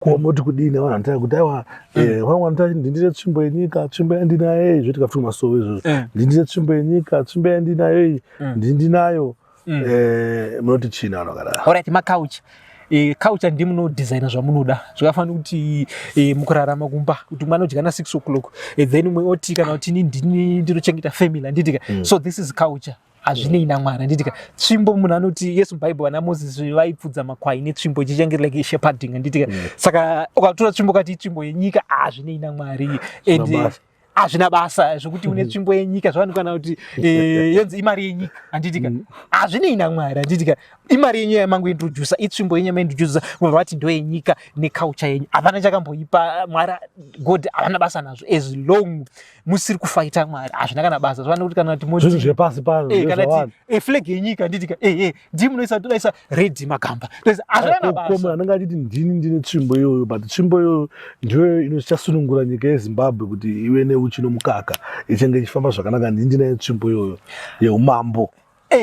Ko moti kudini vanhu vanotanga kuti aiwa vamwe vanotanga ndindire tsvimbo yenyika, tsvimbo yandinayo iyi, zvoitika futi kumasowe izvozvo. Ndindire tsvimbo yenyika, tsvimbo yandinayo iyi, ndindinayo. Munoti chii vanhu vakadaro? Alright, maculture. Culture ndimunodesigna zvamunoda. Zvakafanira kuti mukurarama kumba kuti mwana odya na 6 o'clock, then umwe oti kana kuti ini ndini ndinochengeta family, handitika? So this is culture, hazvinei naMwari, handitika? Tsvimbo, munhu anoti yesu mubhaibheri vana Moses vaipfudza makwai netsvimbo, ichichange like shepherding, handitika? Saka ukatora tsvimbo ukati itsvimbo yenyika, hazvinei naMwari and basa. Hazvina basa zvokuti une tsvimbo yenyika. Zvavanokana kuti yonzi imari yenyika, handitika? Hazvinei naMwari, handitika? Imari yenyu yamangointrodusa, itsvimbo yenyu yamaintrodusa, mubva vati ndo yenyika neculture yenyu. Hapana chakamboipa. Mwari, God havana basa nazvo as long musiri kufaita Mwari. Hazvina kana basa. Zvavana kuti kana kuti Zvinhu zvepasi pano. Kana ndezvavanhu. ti flag yenyika, handitika? Ndii munoisa, todaisa red magamba. Toisa, hazvina kana Ko basa. Anenge achiti ndini ndine tsvimbo iyoyo, but tsvimbo iyoyo ndiyo inochasunungura nyika yeZimbabwe kuti ive neuchi nomukaka, ichange ichifamba zvakanaka. Ndini ndinayo tsvimbo iyoyo yeumambo.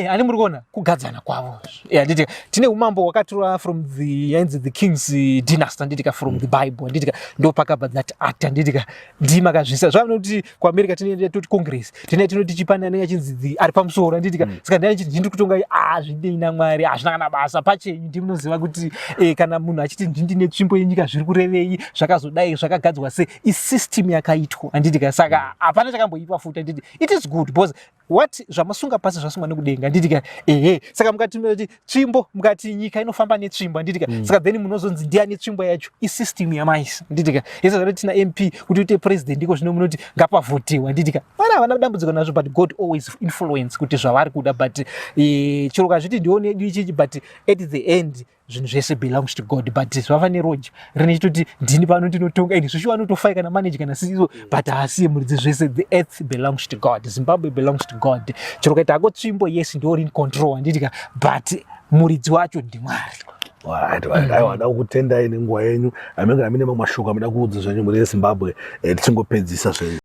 Ani muri kuona kugadzana kwavo. Handitika? Tine umambo hwakatorwa from the yainzi the kings dynasty, handitika? From the Bible, handitika? Ndo pakabva that art, handitika? Ndimakazvisa zvavano kuti kuAmerica tine toti Congress, tine tinoti chipani anenge achinzi the ari pamusoro, handitika? Saka ndiani achiti ndiri kutonga? Hazvinei naMwari, hazvina kana basa. Pachenyu ndimunoziva kuti kana munhu achiti ndindine tsvimbo yenyika, zviri kurevei? Zvakazodai, zvakagadzwa sei? Isystem yakaitwa, handitika? Saka hapana chakamboipa futi, handiti? It is good because what zvamasunga pasi zvasungwa nekudenga, handitika? Ehe, saka mukati mati tsvimbo, mukati nyika inofamba netsvimbo, handitika? Saka then munozonzi ndiani tsvimbo yacho? Isystem yamaisa, handitika? Yese zvati tina MP kuti uite president iko zvino munoti ngapavhotiwa, handitika? Vana havana dambudziko nazvo, but God always influence kuti zvavari kuda. But chero kazviti ndione yedu ichichi, but at the end zvinhu zvese belongs to God. But zvava neroja rinechitoti ndini pano ndinotonga ini zvishuwa anotofai kana manager kana CEO, but haasiye muridzi zvese. The earth belongs to God, Zimbabwe belongs to God. Chero kaita hako tsvimbo, yes, ndiori in control, handitika? But muridzi wacho ndiMwari. Right. Aiwa, nda kukutendai nenguva yenyu. Aminge amine mamwe mashoko amuda kuudza zvenyu muri yeZimbabwe, tichingopedzisa zvenyu.